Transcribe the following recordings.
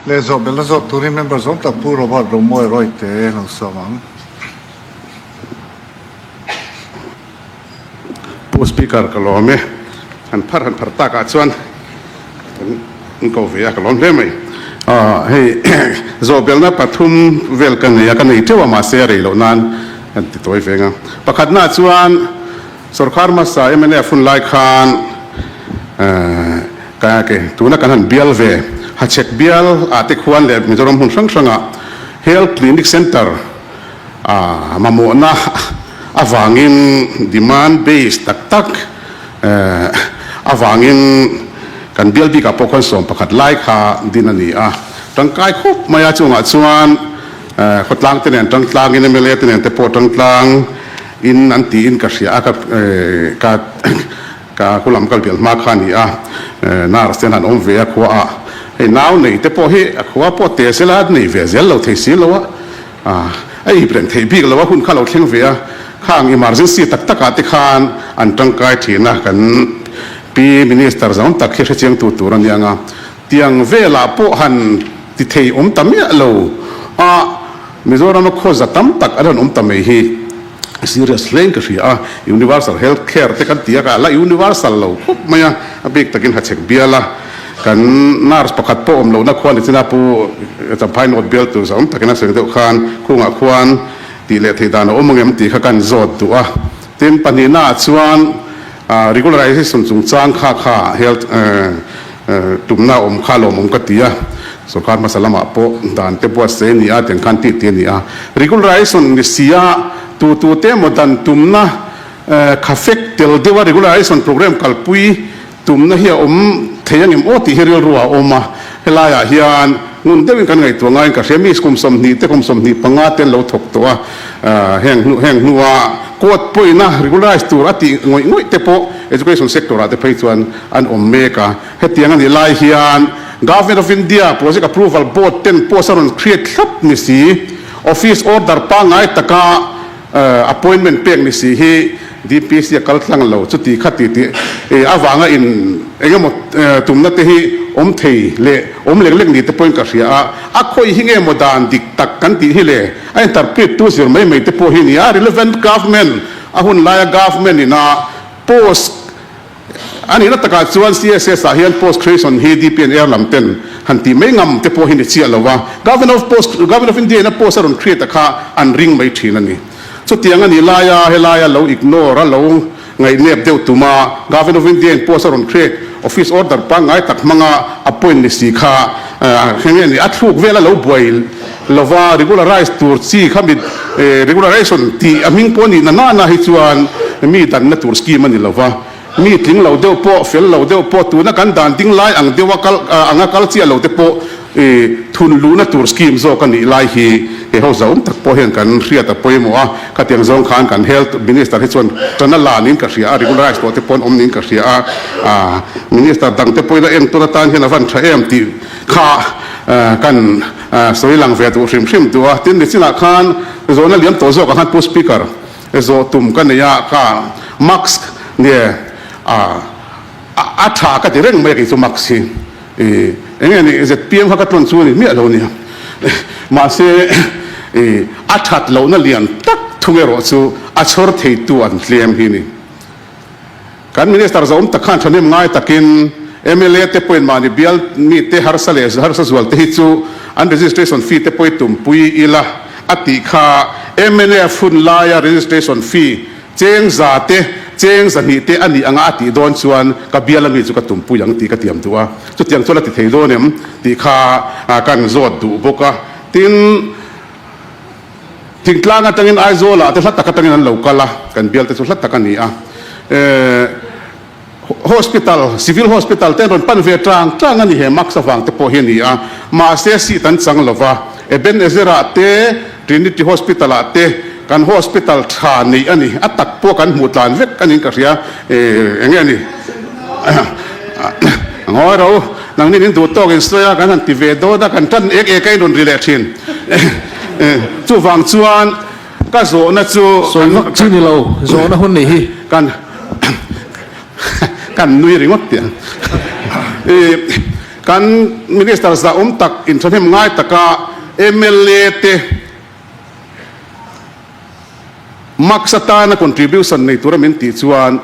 Leh zawh belh na zawk turin member zawng tak Pu Robert Romawi Royte lo sawm ang. Pu Speaker ka lawm e, han phar han phar takah chuan kan ko ve a, ka lawm hle mai. Hei zawhbelna pathum vel ka nei a, ka nei teuh a mahse a rei loh nan kan ti tawi veng a. Pakhatnaah chuan sorkar hmasa mnf hun lai khan ka ke tuna kan han bial ve Hachhek bial ah te khuan leh Mizoram hmun hrang hrangah Health Clinic Centre A mamawhna avangin demand base tak tak avangin kan bial bikah pawh khuan 11 lai kha din a ni a. Tangkai khawp mai a, chungah chuan khawtlang te nen tangtlangin mla te nen te pawh tangtlang in an tiin ka hria a, ka ka ka hulam kal bial hma kha a ni a, nurse te an han awm ve a khuaah hei nau nei te pawh hi a khua pawh te zela nei ve zel lo thei si lo a. A ip reng theih bik lo a, hun kha lo thleng ve a, khang emergency tak takah te khan an tangkai thin a, kan Pi Minister zawng tak hi hrechiangtu tur a nia nga, tiang velah pawh han ti thei awm ta miah lo a, Mizorama khawza tam tak an rawn awm ta mai hi serious hlein ka hria a, Universal Health Care te kan ti a, ka la universal lo khawp mai a, a bik takin hachhek bial a. Kan nurse pakhat pawh awm lohna khuan nichin a pu Champhai North bial tur zawng takin a sawi deuh khan khungah khuan tih leh theih dan a awm angem tih kha kan zawt duh a. Tin, pahnihnaah chuan regularization chungchang kha kha health tumna awm kha lawmawm ka ti a. Sorkar hmasa lamah pawh dan te buatsaih a ni a, tiang khan tih tih a ni a. Regularization ni sia tu tu te emaw dan tumna kha fek tel deuha regularization program kalpui Tumna hi a awm thei angem aw tih hi rilru ah a awm a, helaiah hian ngun deuhin kan ngaihtuah ngaiin ka hria, mi kum 20 te kum 25 te an lo thawk tawh a, heng hnu heng hnua court pawina regularize tur a tih ngawih ngawih te pawh education sector ah te phei chuan an awm mek a, hetiang a nih lai hian Government of India Project Approval Board ten post a rawn create thlap ni si, office order pangngai taka Appointment pek ni si hi DPC a kal tlang lo chuti kha ti tih avanga in eng emaw tumna te hi awm thei leh awm lek lek ni te pawhin ka hria a, a khawi hi nge maw dan dik tak kan tih hi le a interpret tu zir mai mai te pawh hi ni a, relevant government a hun laia government ina post A nihna takah chuan CSS ah hian post creation hi DPNR lam ten han tih mai ngam te pawh hi ni chiah lo a, Government of Post, Government of India in a post a rawn create a kha an ring mai thin a ni. Chutiang a nih laia helaia lo ignore a lo ngaihnep deuh tum a, Government of India in post a rawn create, office order pangngai tak hmanga appoint ni si kha heng nge ni a thluk vel a lo buai lova regularize tur chi kha mi regularization tih a hming pawh a nih na nana hi chuan mi danna tur scheme a ni lova, mi tling lo deuh pawh fel lo deuh pawh tuna kan dan ding lai ang deuha kal anga kal chiah lo te pawh thun luhna tur scheme zawk a nih lai hi he ho zauh tak pawh hian kan hriat a pawimawh a, khatiang zawng khan kan health minister hi chuan tan a la niin ka hria a, regularize tawh te pawh an awm niin ka hria a, minister dang te pawhin a entur atan hian a van tha em tih kha kan sawi lang ve duh hrim hrim duh a, tin nichinah khan zawhna liam tawh zawkah khan Pu Speaker zawh tum ka nei a, ka mask nge a tha ka ti reng mai a kei chu mask hi eng nge ni zpm kha ka tlawn chu a ni miah lo nia mahse a that lohna lian tak thung erawh chu a chhawr theitu an tlem hi ni. Kan Minister zawm tak khan thahnem ngai takin mla te pawhin mahni bial mite harsa leh harsa zual te hi chu an registration fee te pawh i tumpui ila a tih kha mnf hun laia registration fee cheng za te cheng 200 te a nih anga a tih dawn chuan ka bial ami chu ka tumpui ang tih ka tiam duh a, chutiang chuan a ti thei dawn em tih kha kan zawt duh bawk a. Tin. Thingtlang atangin Aizawlah te hla tak atangin an lo kal a, kan bial te chu hla tak a ni a. Hospital, Civil Hospital te an rawn pan ve tang tang a ni he mask avang te pawh hi a ni a. Mahse seat an chang lo va, Ebenezer-ah te, Trinity Hospital-ah te kan hospital tha neih a ni. A tak pawh kan hmuh tlan vek a niin ka hria. Eng nge ni? Ngawi ro, nangni min duh tawk in sawi a, kan han ti ve dawn a, kan tan ek ek a in rawn ri leh thin. Chuvang chuan ka zawhna chu Sawi vak chi ni lo, zawhna hun nih hi. Kan kan nui ringawt tih ang. Kan Minister zahawm tak inthahnem ngai taka mla te Max atana contribution nei tura min tih chuan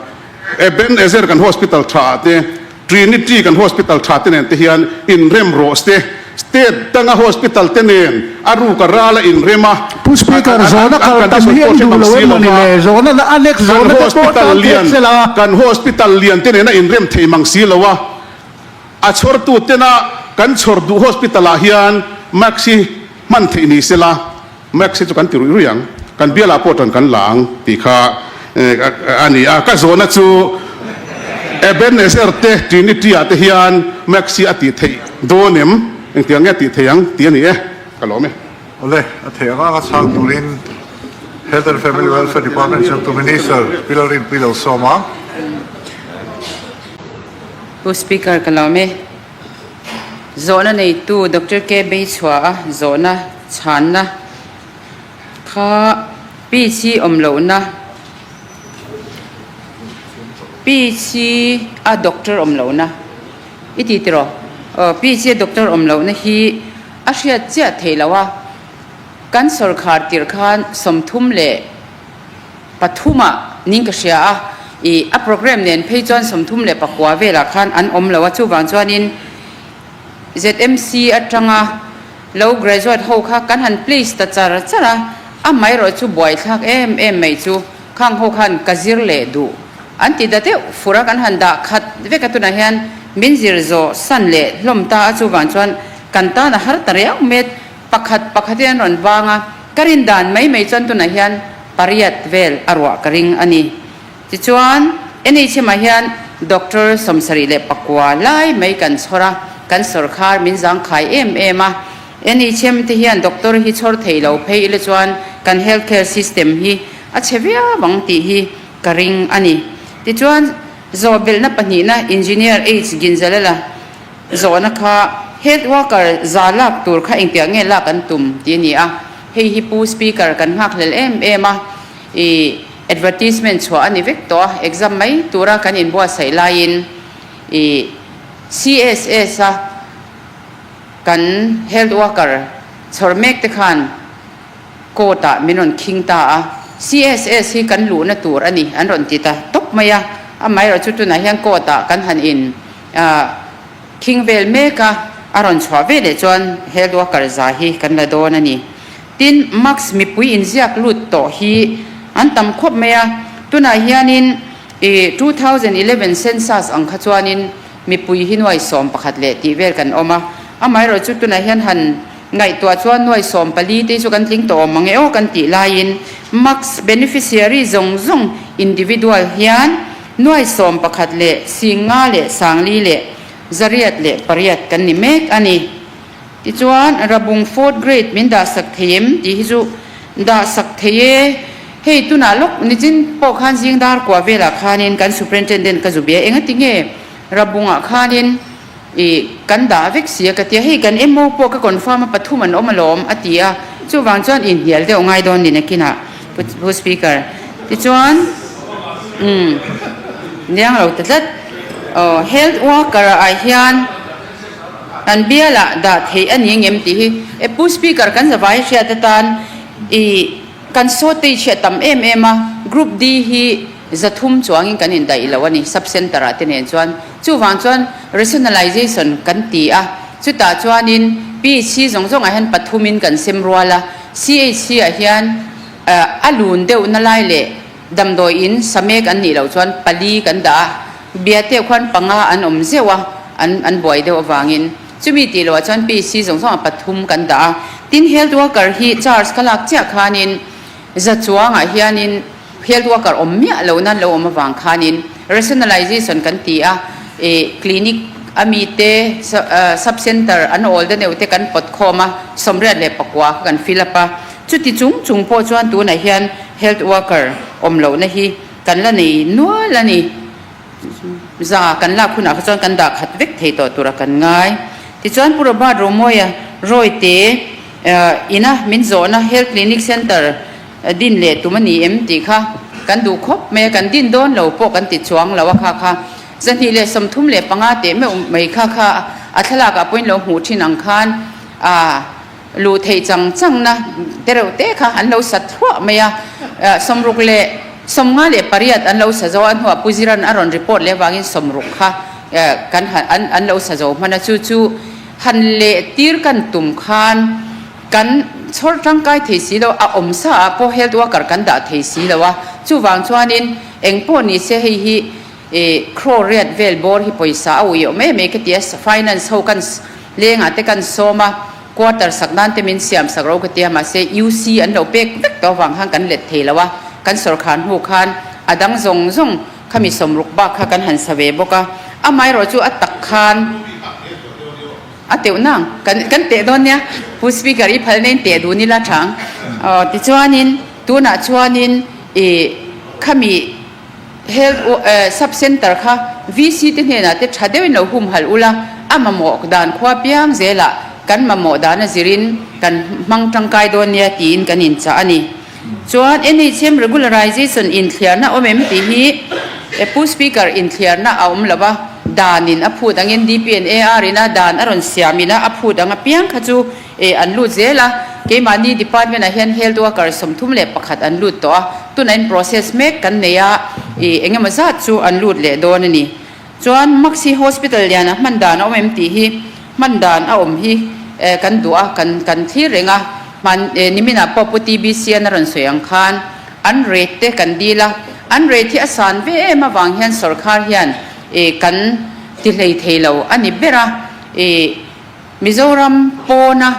Eben Ezer kan hospital tha ah te, Trinity kan hospital tha te nen te hian inrem rawh se. State danga hospital te nen a ruk a ral a inrem a, Pu Speaker, zawhna kal tam hi an duh lo em mawni le? Zawhna a next zawhna te pawh tan thek se la. Kan hospital lian te nen a inrem thei mang si lo a, a chhawrtu tena kan chhawr duh hospital ah hian max hi hman theih ni se la. Max hi chu kan ti ruih ruih ang, kan bialah pawh tan kan la ang tih kha a ni a. Ka zawhna chu Ebenezer te Trinity ah te hian Max hi a tih theih dawn em? Engtiang nge a tih theih ang tih a ni e, ka lawm e. Awle, a theih anga ka chhang turin Health and Family Welfare Department chhungtu Minister Pi Lalrinpuii lo sawm a. Pu Speaker ka lawm e. Zawhna neitu Doctor K. Beichhuaha zawhna chhanna kha PC awm lohna PC a doctor awm lohna i ti tiraw? Aw PC a doctor awm lohna hi a hriat chiah theih loh a, kan sawrkhar tirh khan 33 ah ning ka hria a, ih a programme nen phei chuan 39 velah khan an awm lo a, chuvang chuanin ZMC atanga lo graduate ho kha kan han place ta char char a, amaherawh chu buaithlak em em mai chu khang ho khan ka zir leh duh an ti ta deuh fur a, kan han dah khat vek a tunah hian min zir zawh san leh hlawm ta a, chuvang chuan kan tan a har ta riau met. Pakhat pakhatin an rawn vang a, ka rin dan mai mai chuan tunah hian pariat vel a ruah ka ring a ni. Tichuan, NHM ah hian Doctor 79 lai mai kan chhawr a, kan sawrkhar min zangkhai em em a. NHM te hian doctor hi chhawr thei lo phei ila chuan kan health care system hi a chhe viau ang tih hi ka ring a ni. Tichuan, zawhbelhna pahnihna Engineer H Ginzalala Zawhna kha Health worker za lak tur kha engtiah nge lak an tum tih a ni a, hei hi Pu Speaker kan nghakhlel em em a, ih advertisement chhuah a ni vek tawh a, exam mai tura kan inbuatsaih laiin ih CSS a kan health worker chhawr mek te khan court ah min rawn khing ta a, CSS hi kan luhna tur a ni an rawn ti ta tawp mai a, amaherawhchu chu tunah hian court ah kan han in Khing vel mek a, a rawn chhuah ve leh chuan health worker za hi kan la dawn a ni. Tin, mask mipui inziak lut tawh hi an tam khawp mai a, tunah hianin i 2011 census ang kha chuanin mipui hi nuai 11 leh tih vel kan awm a, amaherawh chu tunah hian han ngaihtuah chuan nuai 14 te hi chu kan tling tawh awm ang e aw kan tih laiin mask beneficiary zawng zawng individual hian Nuai 11 leh 50 leh 40 leh 108 kan ni mek a ni. Tichuan, Rabung fourth grade min dahsak thei em tih hi chu dahsak thei e. Hei tunah lawk nichin pawh khan zing dar kua velah khanin kan superintendent ka zu bia engati nge Rabungah khanin i kan dah vek si a ka ti a, hei kan MO pawh ka confirm a pathum an awm alawm a ti a, chuvang chuan inhnial deuh ngai dawn ni nakinah Pu Speaker. Tichuan umm niang lo ta tlat aw health worker ah hian kan bialah dah theih a ni angem tih hi e Pu Speaker kan zavai hriat atan i kan shortage hi a tam em em a, group D hi 300 chuangin kan indaih lo a ni sub center ah te nen chuan. Chuvang chuan rationalization kan ti a, chutah chuanin PHC zawng zawngah hian pathumin kan sem rual a, CHC ah hian a lun deuhna lai leh damdawi in samek an nih loh chuan pali kan dah a, Biate khuan panga an awm zeuh a, an an buai deuh avangin chumi tih loh ah chuan PHC zawng zawngah pathum kan dah a. Tin health worker hi charge ka lak chiah khanin za chuangah hianin, Health worker awm miah lo nan lo awm avang khanin rationalization kan ti a, ih clinic a mi te sub center an awl de neuh te kan pawt khawm a, 89 kha kan fill up a, chuti chung chung pawh chuan tunah hian health worker awm lohna hi kan la nei nual a ni. Za kan lak hunah kha chuan kan dah khat vek thei tawh tura kan ngai. Tichuan Pu Robert Romawia Rawite ina min zawhna Health Clinic Centre Din leh tum a ni em tih kha kan duh khawp mai a, kan din dawn lo pawh kan ti chuang lo a kha kha. 235 teh meuh mai kha kha. A thlalak ah pawhin lo hmuh thin ang khan ah luh theih chang chang na te reuh te kha an lo sa thluah mai a. 68 an lo sa zo a, hnuah Pu Ziran a rawn report leh avangin 60 kha kan han an lo sa zo hman a, chu chu han leh tir kan tum khan kan chhawr tangkai thei si lo, a awm sa ah pawh health worker kan dah thei si lo a, chuvang chuanin eng pawh ni se hei hi crore riat vel bawr hi pawisa a ui awm em em ka ti a, finance ho kan lengah te kan sawm a, quarter sak nan te min siam sak ro ka ti a, mahse UC an lo pek vek tawh avang khan kan let thei lo a, kan sawrkhar hnu khan a dang zawng zawng khami 60 bak kha kan han sa ve bawk a, amaherawhchu chu a tak khan. A teuh nang, kan kan teh dawn nia, Pu Speaker i phalna in teh dun ila tha ang. Aw tichuanin tunah chuanin ih khami health sub center kha VC te hnenah te tha deuhin lo humhalh ula, a mamawh dan khua piang zelah kan mamawh dan a zirin kan hmang tangkai dawn nia tiin kan inchah a ni. Chuan NHM regularization inthliarna awm em tih hi Pu Speaker inthliarna a awm lo a, danin a phut angin DPNAR ina dan a rawn siam ina a phut ang apiang kha chu an lut zel a, keimahni department ah hian health worker 31 an lut tawh a, tunah in process mek kan nei a, engemaw zat chu an lut leh dawn a ni. Chuan Maxi Hospital liana hman dan a awm em tih hi hman dan a awm hi kan duh a, kan kan thlir reng a, hman niminah pawh Pu TBC-an a rawn sawi ang khan an rate te kan dil a, an rate hi a san ve em avang hian sawrkhar hian kan ti hlei thei lo a ni ber a, Mizoram pawna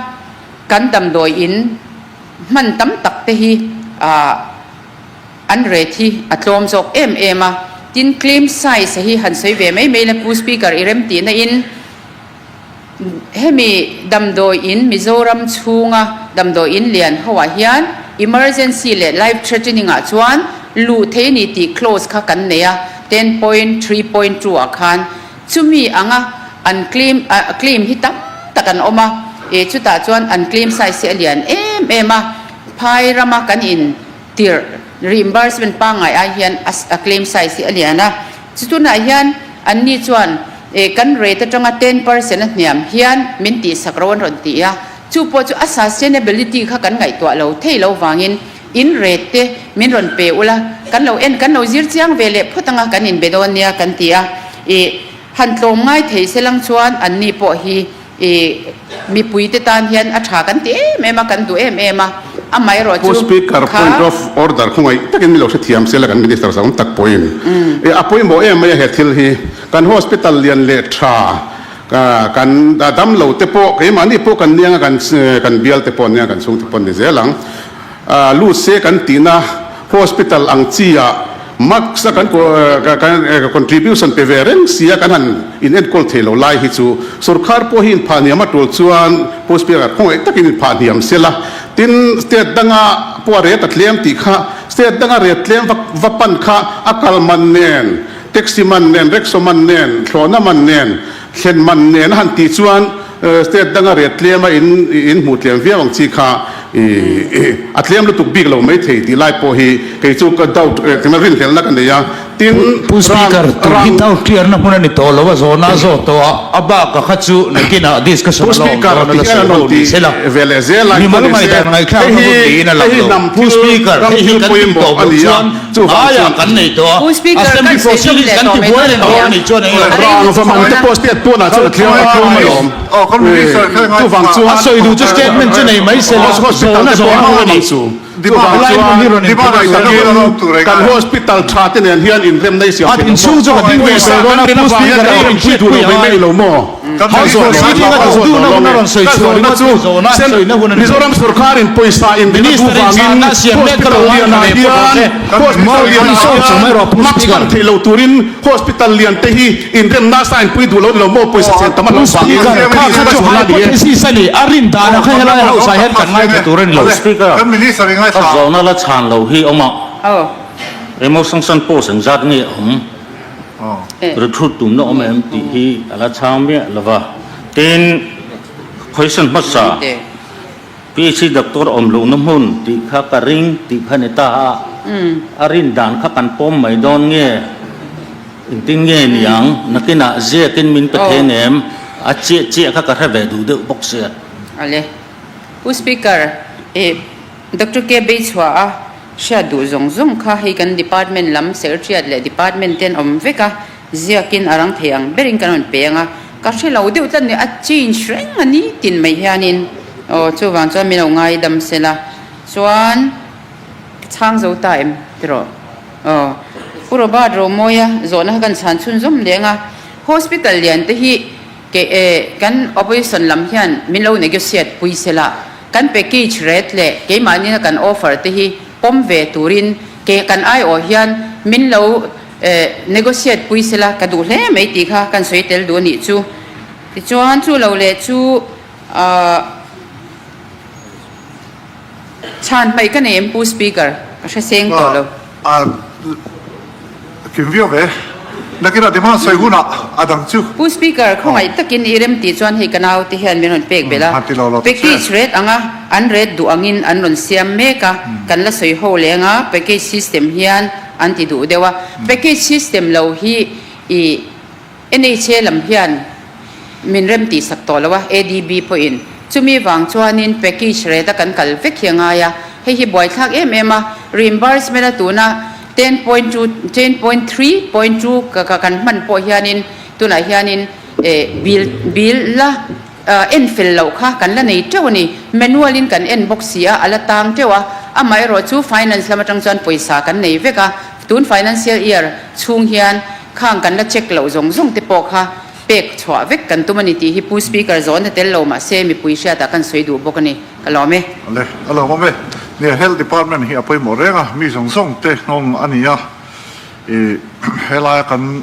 kan damdawi in hman tam tak te hi An rate hi a tlawm zawk em em a, tin claim size hi han sawi ve mai mai la Pu Speaker i rem tihna in hemi damdawi in Mizoram chhunga damdawi in lian ho ah hian emergency leh life threatening ah chuan luh thei a ni tih clause kha kan nei a 10.3.2 ah khan chumi anga an claim claim hi tam tak an awm a, e chutah chuan an claim size hi a lian em em a, phai rama kan in tirh reimbursement pangngai ai hian a claim size hi a lian a, chu tunah hian anni chuan eh kan rate atanga 10% a hniam hian min tihsak ro an rawn ti a, chu pawh chu a sustainability kha kan ngaihtuah lo thei lo vangin in rate te min rawn pe ula kan lo en kan lo zir chiang ve leh phawt anga kan inbe dawn nia kan ti a, ih han tlawm ngai thei se lang chuan anni pawh hi I mipui te tan hian a tha kan ti em em a, kan duh em em a, amaherawh Pu chu Speaker, kha. Point of order khawngaih takin min lo hrethiam se la kan Minister zawng tak pawhin i a pawimawh em mai a he thil hi. Kan hospital lian leh tha kan dam lo te pawh keimahni pawh kan niang a kan kan bial te pawh an niang a kan chhung te pawh an ni zel ang. Lut se kan tihna hospital ang chi ah Max a kan contribution pe ve reng sia kan han in enkawl thei lo lai hi chu sorkar pawh hi inphah hniam a tul chuan Pu Speaker khawngaih takin inphah hniam se la. Tin, state danga pawh a ret a tlem tih kha state danga ret tlem va va pan kha a kal man nen, taxi man nen, rickshaw man nen, thlawhna man nen, thlen man nen a han tih chuan State danga riat tlem a in in hmuh tlem viau ang chi kha a tlem lutuk bik lo mai thei tih lai pawh hi kei chu ka doubt tina rinhlelhna ka nei a, tin Pu Speaker, tun hi doubt clear na hmun a ni tawh lo a, zawhna a zawh tawh a, a bak a kha chu nakinah discussion Pu a la awm Speaker dawn a ti la hian sawi an ho rawn ni ti se la. ve leh zel a, Mimal ngaihdan ngaihthlak na hun niin a lang hei hi lo. hnam Pu thil Speaker, ram hei hi thil kan tih pawimawh tawh a loh ni a, chuan chuvang aia chuan kan nei tawh a, Pu Speaker, kan Assembly sawi tum proceedings leh kan tawh ti mai buai dawn reng dawn a nih chuan eng lo. Rang va man te pawh state pawnah chuan a thleng a thleng alawm. Chuvang chuan A sawi duh chu statement chu nei mai se la, hospital zawhna te pawh zawhna a hun a ni. ang chu. Chuvang Lai hmun hi rawn chuan takin kan hospital tha te nen hian inremna i siam A thei lo maw? inchhung chu ka ding ve Pawisa sawi kan dawn a, rin Pu avang hian Speaker kan ei rawn inpui duh lo hriatpui mai mai angai. lo maw? House proceeding a duh duhna hun a rawn sawi Ka chhuah zawhna ringawt chu chu zawhna an sawina hun a ni lo. Mizoram sorkarin pawisa in rin a duh Minister in vangin chhanna siam mek ka hospital lo lianah ngaithla ve pawh hian rawh se. hospital lianah hian mask hman theih lo turin hospital lian te hi Inremna sign pui duh lo ni lo maw pawisa chen tam a lo vang in Speaker, kha kha chu hypothesis a ni, a rin dan ah kha helai house ah hian kan ngaithla tur a ni lo. Speaker, ka zawhna la chhan lo hi awm a, Emotion san post engzat nge awm, recruit tumna awm em tih hi a la chhang miah lo va. Tin, question hmasa, PHC doctor awm lohna hmun tih kha ka ring tih kha ni ta a, a rin dan kha kan pawm mai dawn nge? Engtin nge niang? Nakinah ziakin min pe thei ngem? A chiah chiah kha ka hre ve duh deuh bawk sia. Ale. Pu Speaker, eh Doctor K Beichhuah a hriat duh zawng zawng kha hei kan department lam secretariat leh department ten awm vek a, ziakin a rang thei ang berin kan rawn pe ang a, ka hre lo deuh tlat ni, a change reng a ni tin mai hianin aw chuvang chuan min lo ngaidam sela chuan chhang zo ta em tiraw aw Pu Robert Romawia zawhna kha kan chhan chhunzawm leng a, hospital lian te hi Ke e, kan opposition lam hian min lo negotiate pui sela, kan package rate leh keimahni a kan offer te hi pawm ve turin ke kan aiawh hian min lo negotiate pui sela ka duh hle mai tih kha kan sawi tel duh a nih chu. Tichuan chu lo leh chu ahh chhan hmaih ka nei em Pu Speaker? Ka hre seng tawh lo. Kim viau ve. Nakinah demand sawi hunah a dang chu. Pu Speaker, khawngaih takin i rem tih chuan hei ka naute hian min rawn pek belh a. Package rate anga an rate duh angin an rawn siam mek a, kan la sawi ho leng a, package system hian an ti duh deuh a. Package system lo hi i NHA lam hian min rem tih sak tawh lo a, ADB pawhin. Chumi vang chuanin package rate a kan kal vek hi a ngai a, hei hi buaithlak em em a, reimbursement a tuna 10.2, 10.3.2 ka ka kan hman pawh hianin tunah hianin eh bill bill la en fel loh kha kan la nei teuh a ni. Manual in kan en bawk si a, a la tang teuh a, amaherawhchu finance lam atang chuan pawisa kan nei vek a, tun financial year chhung hian Khang kan la check loh zawng zawng te pawh kha pek chhuah vek kan tum a ni tih hi Pu Speaker zawn a tel lo mah se mipui hriatah kan sawi duh bawk a ni. Ka lawm e. Le, a lawmawm e. Nia, Health Department hi a pawimawh reng a, mi zawng zawng te nghawng a ni a. I helaia kan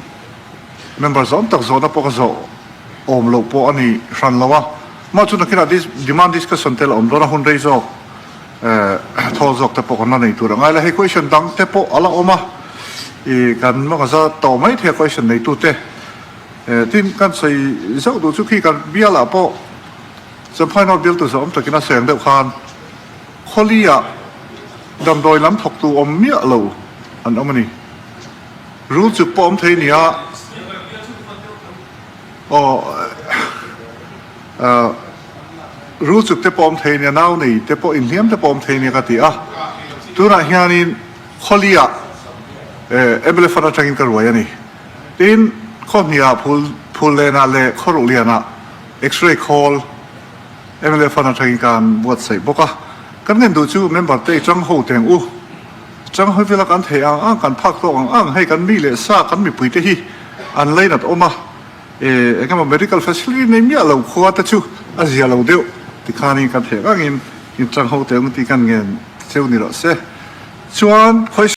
member zawng tak zawhna pawh ka zawh awm loh pawh a ni hran lo a. Mah chu nakinah demand discussion te la awm dawn a, hun rei zawk. Thawl zawk te pawh kan la nei tur a ngai la, hei question dang te pawh a la awm a, ih kan mawngza tawh mai thei a question neitu te, tin kan sawi zauh duh chu khi kan bial ah pawh Champhai North bialtu zawh awm takin a seng deuh khan Khawli ah damdawi lam thawk tu awm miah lo an awm a ni, rul chuk pawh awm thei a ni a, aw. Rul chuk te pawh awm thei nia, nau nei te pawh inhliam te pawh awm thei nia ka ti a. Tunah hianin Khawliah mla fund atangin ka ruai a ni. Tin, Khawhniah Phul Phullenah leh Khawruhlianah X-ray khawl mla fund atangin kan buatsaih bawk a. Kan ngen duh chu member te i chang ho teng u. Chang hawi vela kan theih ang ang, kan phak tawk ang ang, hei kan mi leh sa kan mipui te hi an lainat awm a. E engemaw medical facility nei miah lo khua te chu a zia lo deuh tikhanin kan theih rangin in chang ho teh ang tih kan ngen cheu ni rawh se. Chuan khawi.